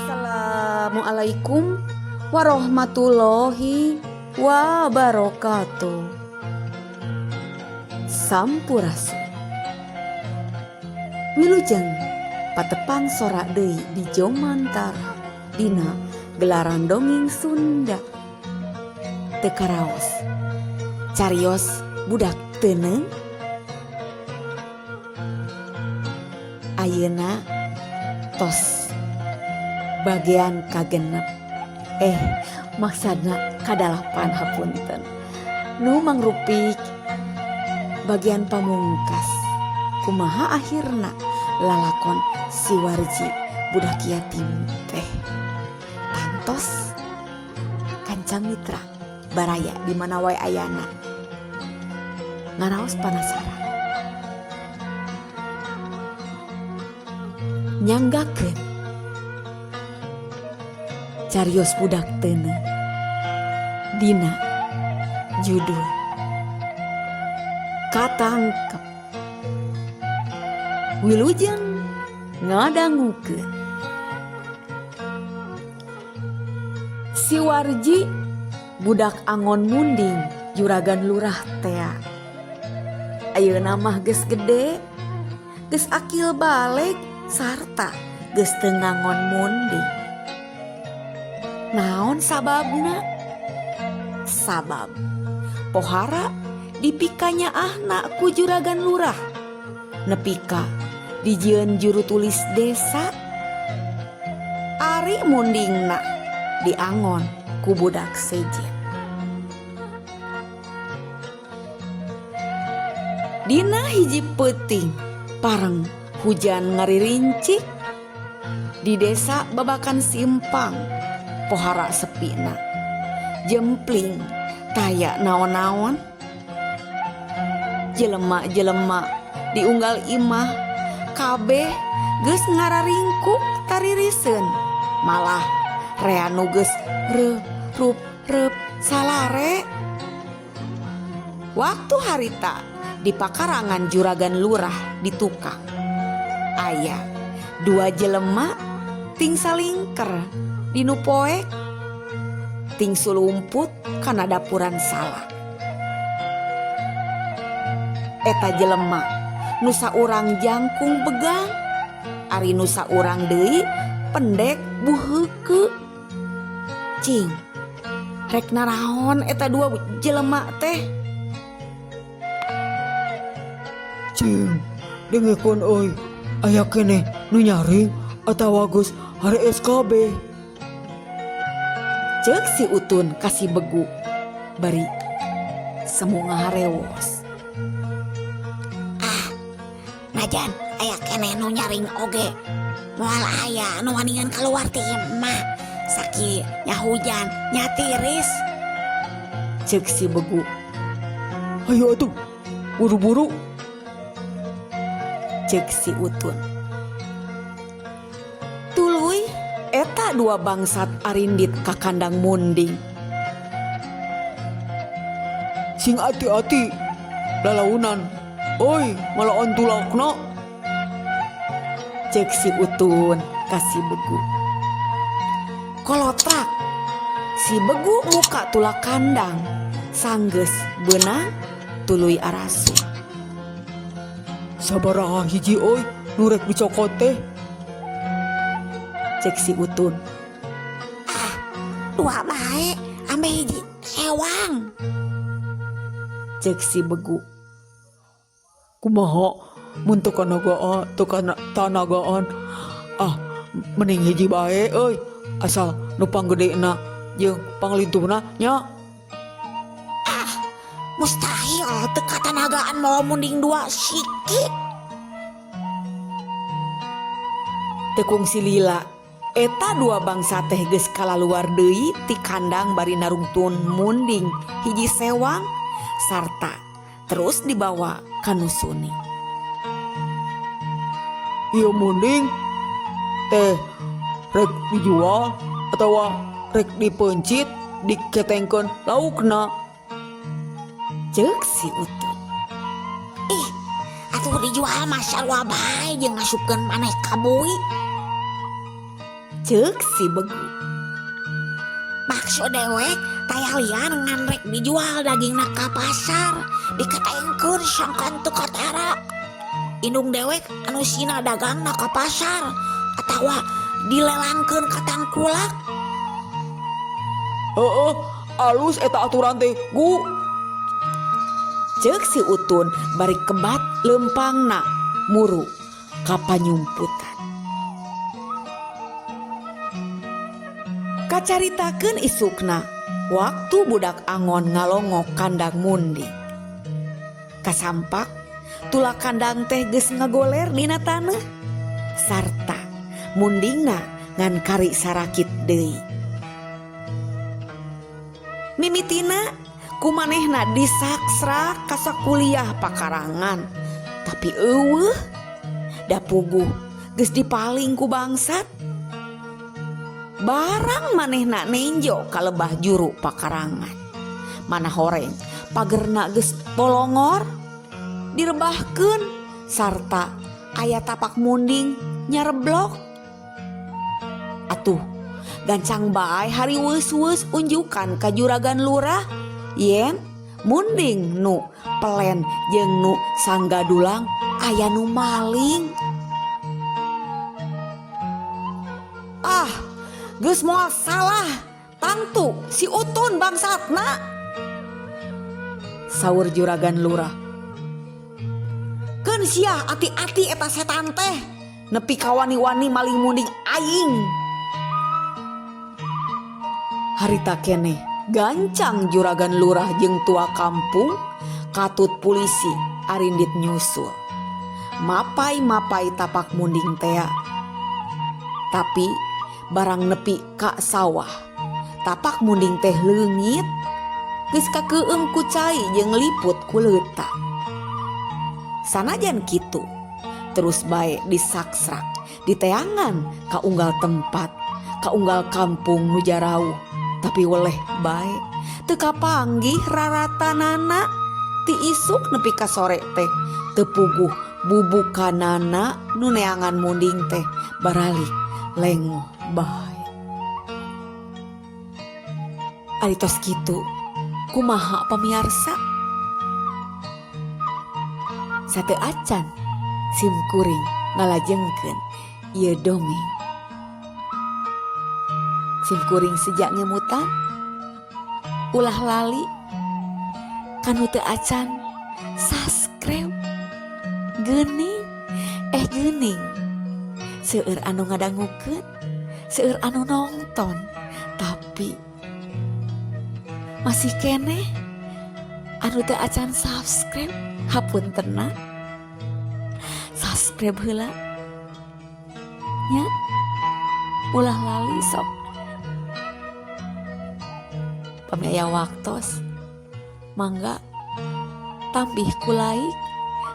Assalamualaikum warahmatullahi wabarakatuh. Sampurasun. Wilujeng patepang sora deui di Jomantara dina gelaran dongeng Sunda. Teu karaos. Carios budak teuneung. Ayeuna tos bagian kagenep maksana kadalapan hapunten nu mangrupik bagian pamungkas kumaha akhirna lalakon si Warji budak yatim teh tangtos kanca mitra baraya di mana wae ayana ngaraos panasaran nyanggakeun carios budak teuneu dina judul Katangkep Wilujeng ngadangukeun Si Warji budak angon munding juragan lurah tea ayeuna mah geus gede geus akil baleg sarta geus teu ngangon munding. Naon sababna? Sabab pohara dipikanyaahna ku juragan lurah nepi ka dijieun juru tulis desa. Ari mundingna diangon ku budak sejen. Dina hiji peuting pareng hujan ngaririncik di desa Babakan Simpang pohara sepina jempling taya naon-naon jelema-jelema diunggal imah kabeh geus ngararingkuk taririseun malah rea nu geus reup rup reup salare waktu harita di pakarangan juragan lurah di tukang aya dua jelema ting salingker di nu poek ting sulumput kana dapuran salak eta jelema nu saurang jangkung begang ari nu saurang deui pendek buheukeuk cing rek naraon eta dua jelema teh. Cing, dengekeun euy, aya keneh nu nyaring atawa geus harees kabeh. Ceuk si Utun ka si Begu bari semu ngaharewos. Ah, najan aya keneh nu nyaring oge moal aya nu wanian kaluar ti imah sakieu nya hujan nya tiris. Ceuk si Begu. Hayu atuh, buru-buru. Ceuk si Utun. Tuluy eta dua bangsat arindit ka kandang munding. Sing ati-ati lalaunan euy malaan tulakna. Ceuk si Utun ka si Begu. Kolotrak si Begu muka tulak kandang sanggeus beunang tuluy arasuk. Sabaraha hiji euy nu rek dicokot teh? Ceuk si Utun. Ah, dua bae ambe hiji ewang. Ceuk si Begu. Kumaha mun teu kanagaan teu tanagaan ah mending hiji bae euy asal nu panggedena jeung panglintuhna nya. Ah, mustahil teu katanagaan mawa munding dua siki. Teu kungsi lila eta dua bangsa teh geus kalaluar deui ti kandang bari narungtun munding hiji sewang sarta terus dibawa ka nu suni. Ieu munding teh rek dijual atawa rek dipeuncit diketengkeun laukna. Ceuk si Utun. Ih, atuh dijual mah sarua bae jeung ngasupkeun maneh ka bui. Ceuk si Begu. Maksud dewek taya lian ngan rek dijual dagingna ka pasar dikatengkeun sangkan teu katara. Indung dewek anu sina dagangna ka pasar atawa dilelangkeun ka tangkulak. Heeh, alus eta aturan teh, Gu. Ceuk si Utun bari kebat leumpangna muru ka panyumputan. Kacaritakeun isukna waktu budak angon ngalongok kandang munding. Kasampak tulak kandang teh geus ngagoler dina taneuh sarta mundingna ngan kari sarakit deui. Mimitina kumanehna disaksra ka sakuliah pakarangan tapi eueuh da puguh geus dipaling ku bangsat. Barang manehna nenjo ka lebah juru pakarangan. Mana horeng pagerna geus bolongor direbahkeun sarta aya tapak munding nyareblok. Atuh gancang bae hari weus-weus unjukan ka juragan lurah yen munding nu pelen jeung nu sanggadulang aya nu maling. Ah, geus moal salah tangtu si Utun bangsatna. Saur juragan lurah. Keun sia ati-ati eta setan teh nepi ka wani-wani maling munding aing. Harita keneh gancang juragan lurah jeung tua kampung katut polisi arindit nyusul. Mapai-mapai tapak munding tea. Tapi barang nepi ka sawah tapak munding teh leungit geus kakeueum ku cai jeung liput ku leuta. Sanajan kitu terus bae disaksrak diteangan ka unggal tempat ka unggal kampung nu jarauh tapi weleh bae teu kapanggih raratanana ti isuk nepi ka sore teh teu puguh bubukanana nu neangan munding teh baralik lengoh bae. Ari tos kitu kumaha pamiarsa? Sateu acan sim kuring ngalajengkeun ieu dongeng. Sim kuring sejak ngemutan ulah lali kanu teu acan subscribe geuning geuning seueur anu ngadangukeun seueur anu nonton tapi masih keneh anu teu acan subscribe hapuntenna subscribe heula nya ulah lali sok pami aya waktos mangga tambih ku like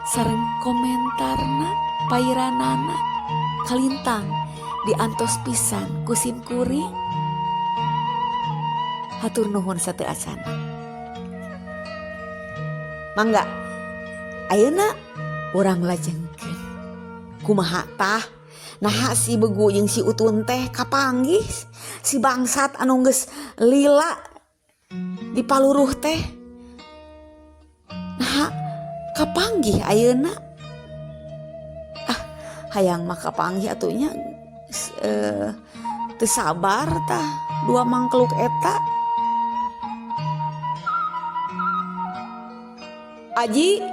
sareng komentarna pairanana kalintang diantos pisan ku sim kuring. Hatur nuhun sateu acana. Mangga ayeuna urang lajengkeun kumaha tah naha si Begu jeung si Utun teh kapanggih si bangsat anu geus lila di paluruh teh naha kapanggih ayeuna. Ah hayang mah kapanggih atuh nya teu sabar tah dua mangkluk eta. Aji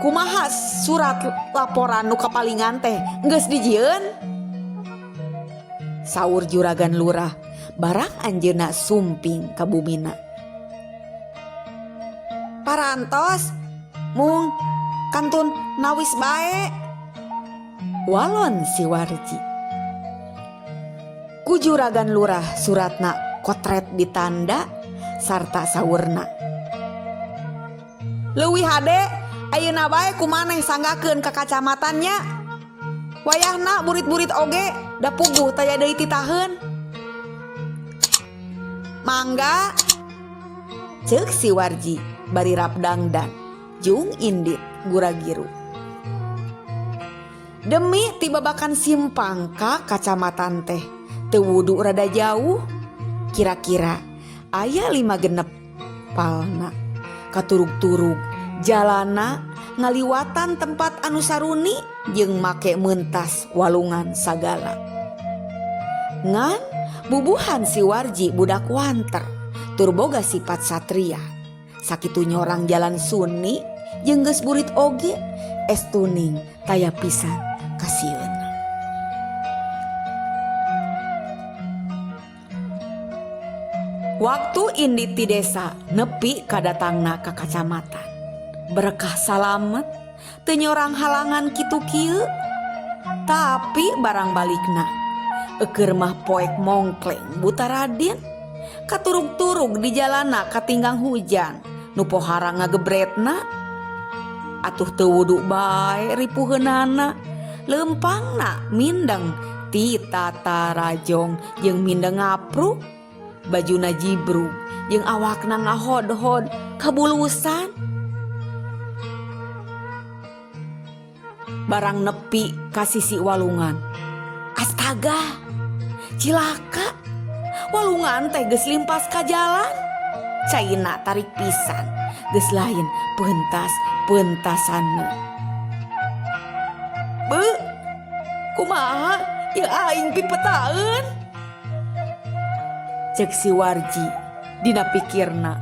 kumaha surat laporan nu kapalingan teh geus dijieun? Saur juragan lurah barang anjeunna sumping ka bumina. Parantos mung kantun nawis bae. Walon si Warji. Ku juragan lurah suratna kotret ditanda sarta saurna. Leuwih hade ayeuna bae kumaneh sanggakeun ka kacamatannya. Wayahna burit-burit oge da puguh taya deui titaheun. Mangga ceuk si Warji bari rap dangdan jung indit guragiru. Demi tibabakan simpang ka kacamatan teh Teu wudu rada jauh kira-kira aya 5 genep palna katurug-turug jalana ngaliwatan tempat anu saruni jeung make mentas walungan sagala. Ngan bubuhan si Warji budak wanter tur boga sifat satria. Sakitu nyorang jalan suni jeung geus burit oge estuning taya pisan kasieun. Waktu indit ti desa nepi kadatangna ka kacamatan. Berkah salamet teu nyorang halangan kitu kieu. Tapi barang balikna eukeur mah poek mongkleng buta Radin. Katurug-turug di jalana katinggang hujan nu pohara ngagebretna. Atuh teu wudu bae ripuheunana leumpangna mindeng ti tatarajong jeung mindeng ngapruk. Bajuna jibrug jeung awakna ngahod-hod kabulusan. Barang nepi ka sisi walungan. Astaga, cilaka. Walungan teh geus limpas ka jalan. Caina tarik pisan, geus lain pentas-pentasanna. Beuh, kumaha ieu aing pipetaeun? Cek si Warji dina pikirna.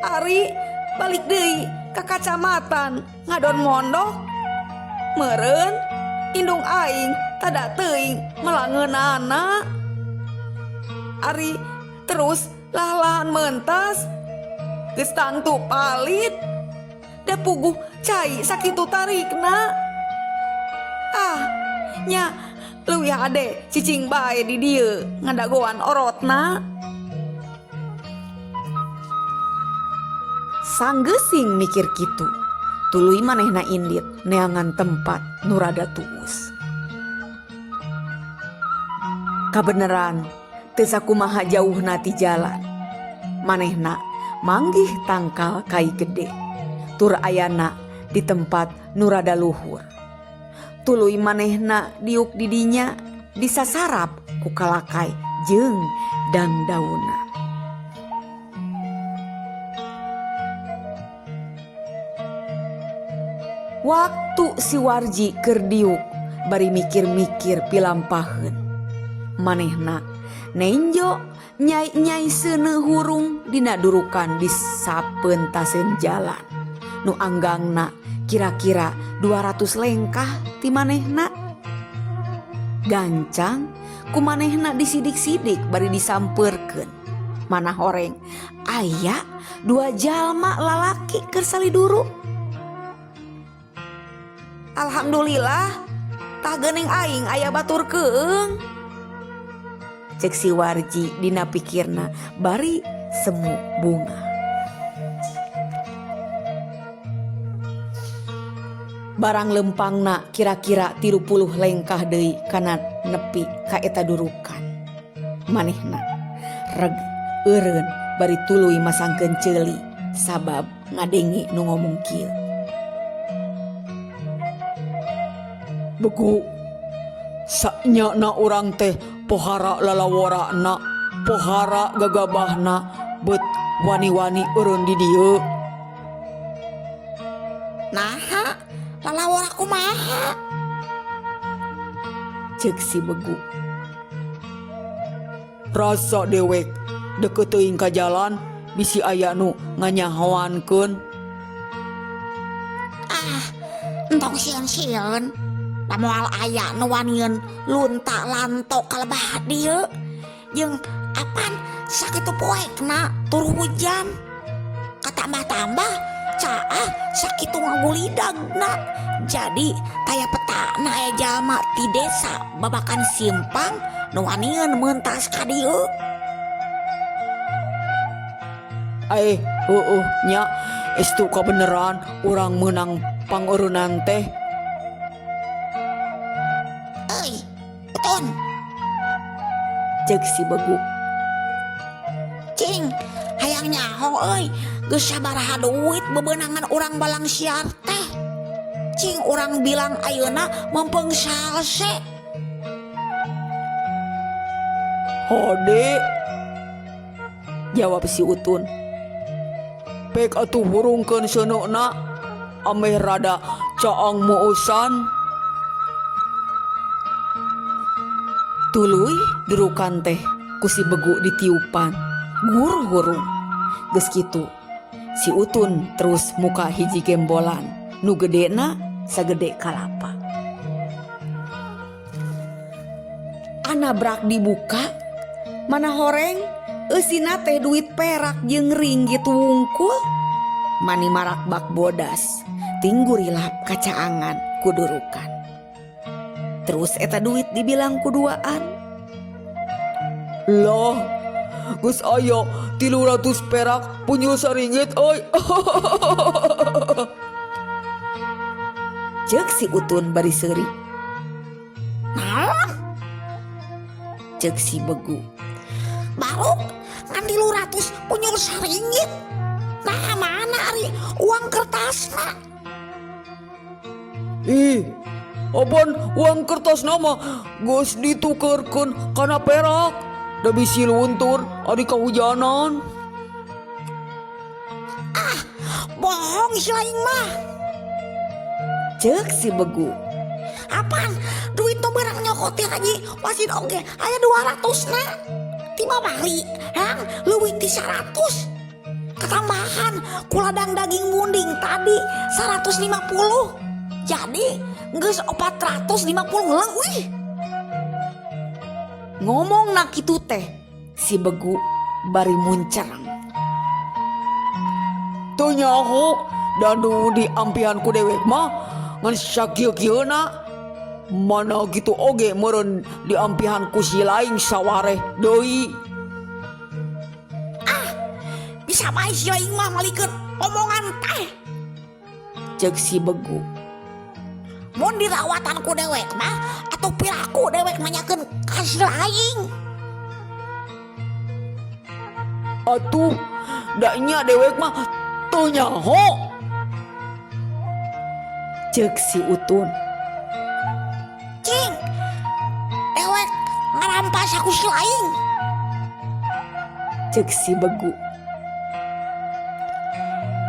Ari balik deui ka kacamatan ngadon mondok. Meureun indung aing tada teuing melangeunana. Ari terus lah-lahan mentas geus tangtu palit. Da puguh cai sakitu tarikna. Ah, nya leuwih ade cicing bae di dieu ngadagoan orotna. Sanggeusing mikir kitu, tuluy manehna indit neangan tempat nu rada tuus. Kabeneran teu sakumaha jauhna ti jalan. Manehna manggih tangkal kai gede, tur ayana di tempat nu rada luhur. Tuluy manehna diuk di dinya disasarap ku kalakai jeung dangdauna. Waktu si Warji keur diuk bari mikir-mikir pilampaheun. Manehna nenjo nyai-nyai seuneu hurung dina durukan di sapeuntaseun jalan. Nu anggangna kira-kira 200 lengkah ti manehna. Gancang ku manehna disidik-sidik bari disampeurkeun. Mana horeng aya 2 jalma lalaki keur saliduru. Alhamdulillah tah geuning aing aya batur keung. Cek si Warji dina pikirna bari semu bunga. Barang lempangna kira-kira 30 lengkah deui kana nepi ka eta durukan. Manehna reg eureun bari tuluy masangkeun ceuli sabab ngadenge nu ngomong kieu. Begu sanyana urang teh pohara lalaworana, pohara gagabahna, bet wani-wani eureun di dieu. Naha lalawora kumaha? Ceuk si Begu. Rasa dewek deket teuing ka jalan bisi aya nu nganyahoankeun. Ah, entong sieun-sieun. Da moal aya nu wanieun lunta lanto kalebah dieu. Jeung apan sakitu poekna tur hujan. Katambah-tambah caah sakitu ngagulidagna. Jadi taya petana aya jalma ti desa babakan simpang nu wanieun mentas ka dieu. Heueuh nya estu kabeneran urang meunang pangeureunnan teh. Euy, beton. Ceuk si Begu. Cing, hayang nyaho euy, geus sabaraha duit bebenangan urang balang siar teh. Cing urang bilang ayeuna mempeng salse. Hade. Jawab si Utun. Pek atuh hurungkeun seuneuna ameh rada caang muusan. Tuluy durukan teh ku si Begu ditiupan. Gur hurung. Geus kitu. Si Utun terus muka hiji gembolan nu gedena sagede kalapa. Anabrak dibuka mana horeng eusina teh duit perak jeung ringgit wungkul. Mani marakbak bodas tinggurilap kacaangan kudurukan. Terus eta duit dibilang kuduaan. Lah, geus aya 300 perak punyul saringgit euy. Ceuk si Utun bari seuri. Naon? Ceuk si Begu. Baruk ngan 300 punyul saringgit. Nah mana ari uang kertasna? Ih, apaan uang kertasna mah geus ditukerkeun kana perak. Da bisi luntur ari kahujanan. Ah, bohong si lain mah. Ceuk si Begu. Apaan duit nu beurang nyokot ti haji wasid oge aya 200 na. Tiba bali hang leuwih ti 100. Ketambahan ku ladang daging munding tadi 150. Jadi geus 450 leuwih. Ngomong nak kitu teh si Begu bari muncereng. Teu nyaho da nu diampihan ku dewek mah ngan sakieu-kieuna. Mana gitu oge meureun diampihan ku si laing sawareh deui. Ah, bisa bae si laing mah malikeun omongan teh. Ceuk si Begu. Mun dirawatan ku dewek mah atuh piraku dewek nanyakeun ka si laing. Atuh da nya dewek mah teu nyaho. Ceuk si Utun. Cing, dewek ngarampas aku si laing. Ceuk si Begu.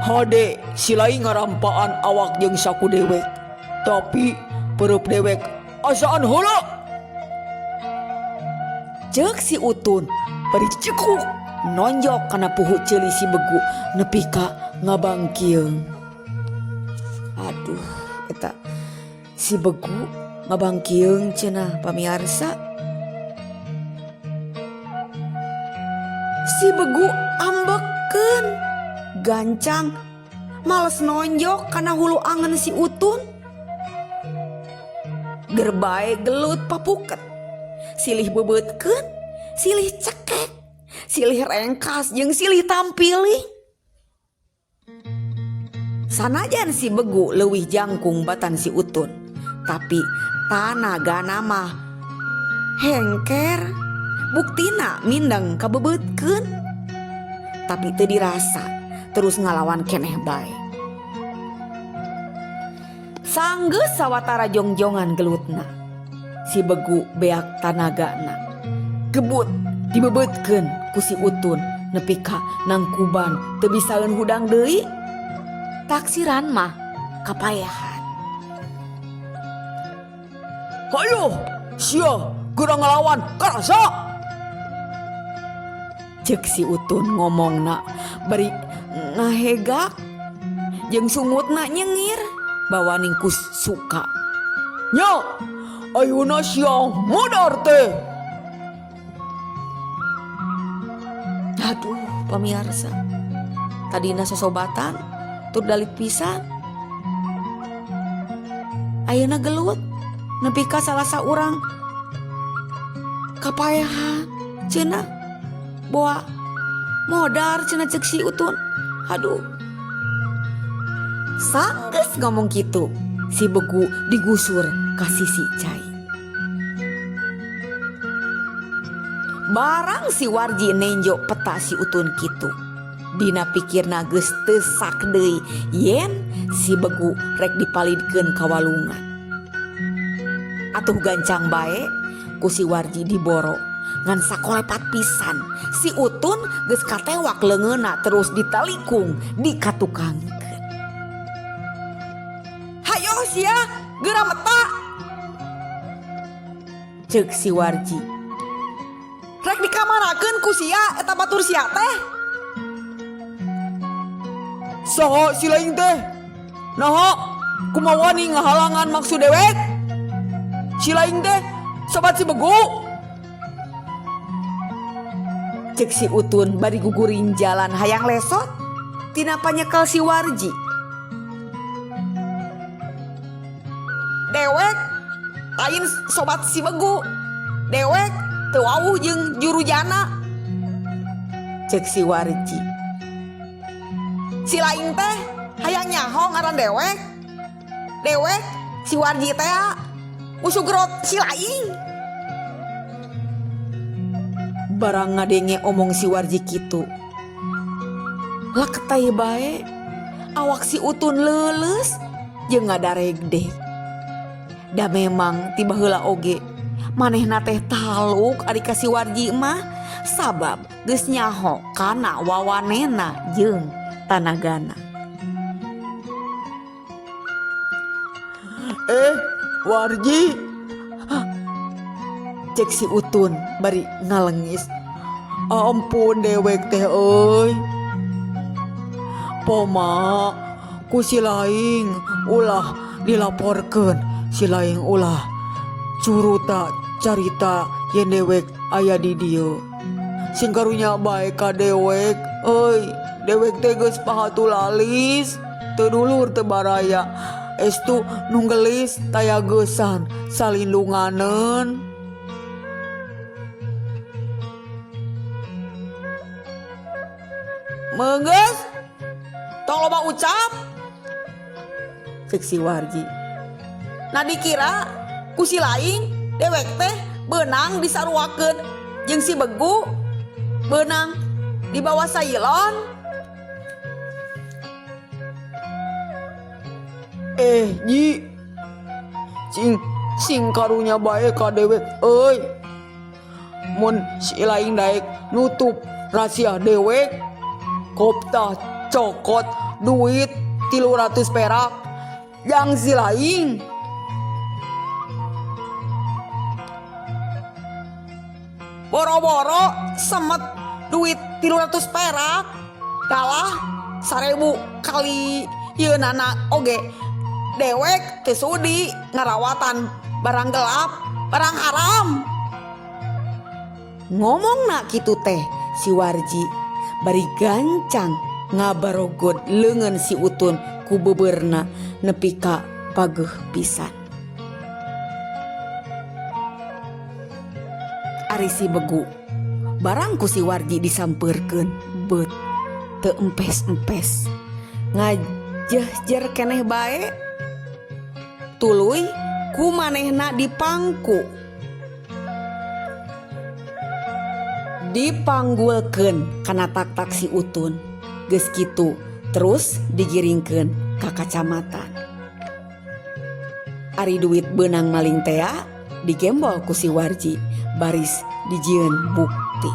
Hade si laing ngarampaan awak jeung saku dewek. Tapi pereup dewek asaan heula. Ceuk si Utun bari cekuk nonjok kana puhu ceuli si Begu nepi ka ngabangkieung. Aduh, eta si Begu ngabangkieung cenah pamiarsa. Si Begu ambekeun gancang males nonjok kana hulu angen si Utun. Gerbae gelut papuket, silih bebeutkeun, silih cekek, silih rengkas jeung silih tampiling. Sanajan si Begu leuwih jangkung batan si Utun, tapi tanagana mah hengker. Buktina mindeng kabebeutkeun. Tapi teu dirasa terus ngalawan keneh bae. Sanggeus sawatara jongjongan gelutna. Si Begu beak tanagana. Gebut dibebeutkeun ku si Utun nepi ka nangkuban teu bisaeun hudang deui. Taksiran mah kapayahan. Hayo, sia geura ngalawan karasa. Ceuk si Utun ngomongna bari ngahegak jeung sungutna nyengir bawa ningkus suka. Nya, ayeuna sia modar teh. Aduh, pamiarsa. Tadina sosobatan tur dalit pisan. Ayeuna gelut nepi ka salah saurang kapayahan cenah boa modar cenah ceuk si Utun. Aduh. Sanggeus ngomong kitu, si Begu digusur ka sisi cai. Barang si Warji nenjo peta si Utun kitu. Dina pikirna geus teu sak deui yen si Begu rek dipalidkeun ka walungan. Atuh gancang bae ku si Warji diboro Ngan sakolepat pisan si Utun geus katewak leungeunna terus ditalikung dikatukangkeun. Hayo sia geura meta. Ceuk si Warji. Rek dikamanakeun ku sia eta batur sia teh? Saha si laing teh? Naha kumaha wani ngahalangan maksud dewek? Si laing teh sobat si begu. Cek si Utun bari gugurin jalan hayang lesot tina panyekel si Warji. Dewek lain sobat si begu. Dewek teu wawuh jeung jurujana. Cek si Warji. Si laing teh hayang nyaho ngaran dewek. Dewek si Warji teh musuh gerot si laing. Barang ngadenge omong si Warji kitu. Laketai bae awak si Utun leuleus jeung ngadaregdeg. Da memang ti baheula oge manehna teh taluk ari ka si Warji mah sabab geus nyaho kana wawanena jeung tanagana. Warji. Cek si Utun bari ngalengis. Ampun dewek teh euy. Poma ku si laing ulah dilaporkeun, si laing ulah curuta carita yen dewek aya di dieu. Sing karunya bae ka dewek euy, dewek teh geus pahatu lalis, teu dulur teu baraya. Estu nu geulis taya geusan salindunganeun. Meunggeus tong loba ucap. Cek si Warji. Nah dikira ku si laing dewek teh beunang disaruakeun jeung si begu beunang di bawah sailon. Nyi. Sing karunya bae ka dewek euy. Mun si laing daek nutup rahasia dewek, koptah cokot duit 300 perak yang si laing. Boro-boro semet duit 300 perak kalah 1000 kali ieu nana oge dewek teu sudi ngarawatan barang gelap, barang haram. Ngomongna kitu teh si Warji bari gancang ngabarogod leungeun si Utun ku beubeurna nepi ka pageuh pisan. Ari si begu barang ku si Warji disampeurkeun beut teu empes-empes ngajehjer keneh bae tuluy ku manehna dipangku dipanggulkeun kana tak-tak si Utun. Geus kitu terus digiringkeun ka kacamatan. Ari duit beunang maling tea digembol ku si Warji baris dijieun bukti.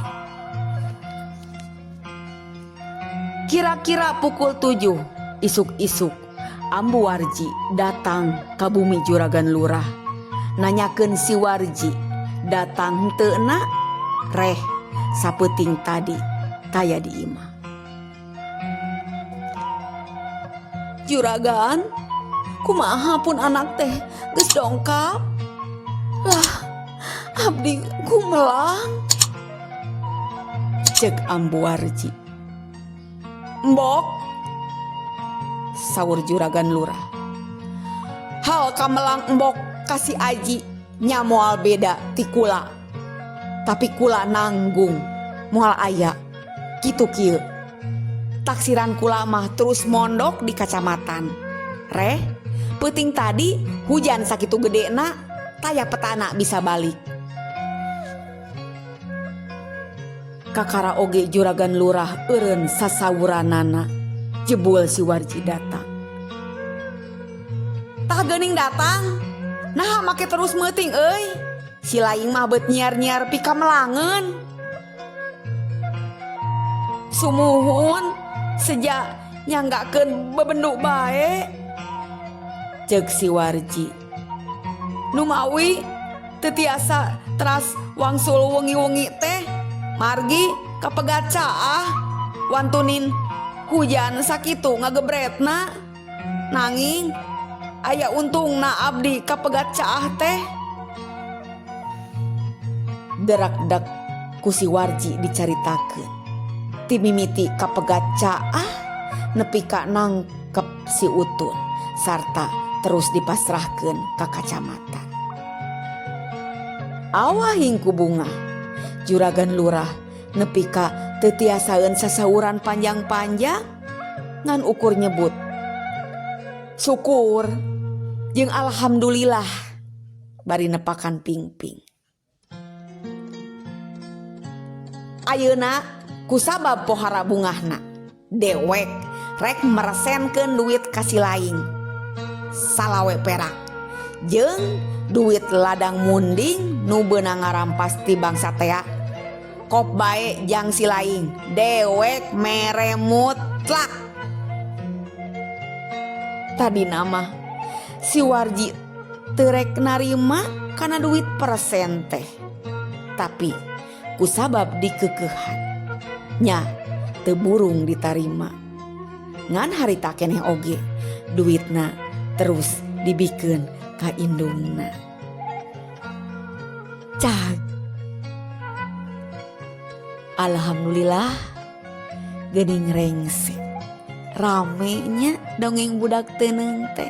Kira-kira pukul 7 isuk-isuk Ambu Warji datang ka bumi Juragan Lurah. Nanyakeun si Warji datang henteu na reh sapeuting tadi taya di imah. Juragan, kumaha pun anak teh geus dongkap. Lah, abdi gumelang. Cek Ambu Warji. Mbok, saur Juragan Lurah. Hal kamelang mbok kasih aji nya moal beda ti kula. Tapi kula nanggung moal aya kitu kieu. Taksiran kula mah terus mondok di kacamatan. Reh, peuting tadi hujan sakitu gedena taya petana bisa balik. Kakara oge Juragan Lurah eureun sasawuranana. Jebul si Warji datang. Tah geuning datang. Nah make terus meuting euy. Si laing mah bet nyiar-nyiar pikamelangeun. Sumuhun seja nyanggakeun bebendu bae. Ceuk si Warji. Numawi teu tiasa teras wangsul wengi-wengi teh margi kapegat caah wantunin hujan sakitu ngagebretna nanging aya untungna abdi kapegat caah teh. Derak-dek ku si Warji dicaritakeun. Ti mimiti kapegat caah nepi ka nangkep si Utun sarta terus dipasrahkeun ka kacamatan. Awahing ku bungah juragan lurah nepi ka teu tiasaeun sasauran panjang-panjang ngan ukur nyebut syukur jeung alhamdulillah bari nepakan pingping. Ayeuna kusabab pohara bungahna dewek rek meresenkeun duit ka si laing salawe perak jeung duit ladang munding nu beunang ngarampas ti bangsa tea kop bae jang si laing dewek mere mutlak. Tadi nama si Warji teu rek narima kana duit persen teh, tapi kusabab dikeukeuhan nya teu burung ditarima. Ngan harita keneh oge duitna terus dibikeun ka indungna. Cag. Alhamdulillah geuning rengse. Rame nya dongeng budak teuneung teh.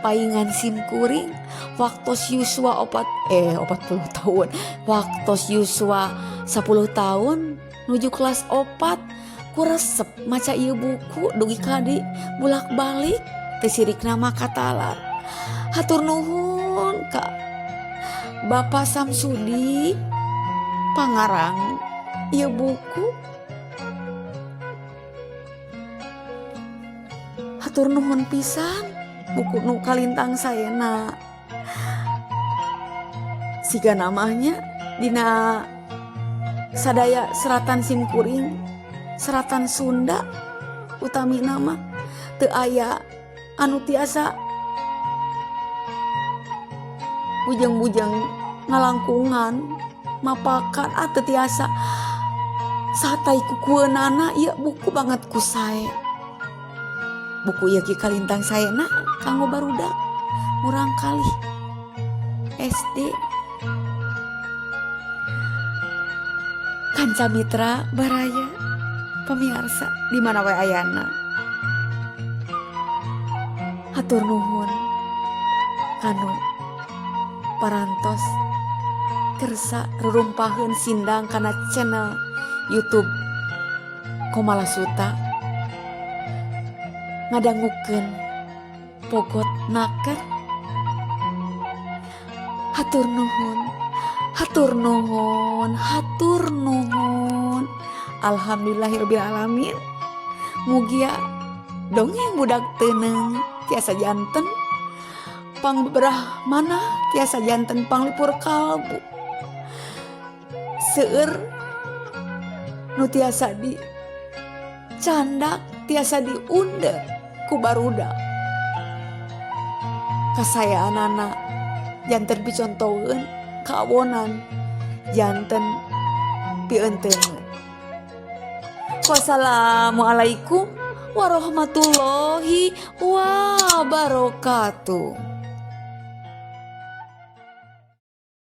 Paingan sim kuring waktos yuswa 40 tahun. Waktos yuswa 10 tahun nuju kelas 4 ku resep maca ieu buku dugi ka di bulak-balik teu sirikna mah katalar. Hatur nuhun ka Bapak Samsudi pangarang ieu buku. Hatur nuhun pisan buku nu kalintang saena. Siga namanya dina sadaya seratan simkuring, seratan Sunda utami nama teu aya anu tiasa bujeng-bujeng ngalangkungan mapakan teu tiasa satai kukueunana ieu buku banget ku sae. Buku ieu ki kalintang saena kanggo barudak murang kali SD. Kanca mitra baraya pemirsa di mana wae ayana. Hatur nuhun kanu parantos kersa rurumpaheun sindang kana channel YouTube Komala Suta ngadangukeun pogot naker. Hatur nuhun, hatur nuhun, hatur nuhun. Alhamdulillahirabbil alamin. Mugia dongeng budak teuneung tiasa janten pangbeberah mana tiasa janten panglipur kalbu. Seueur nu tiasa di candak tiasa diunde ku barudak. Kasayaanana janten picontoeun kawonan janten pieunteuneun. Wassalamualaikum warahmatullahi wabarakatuh.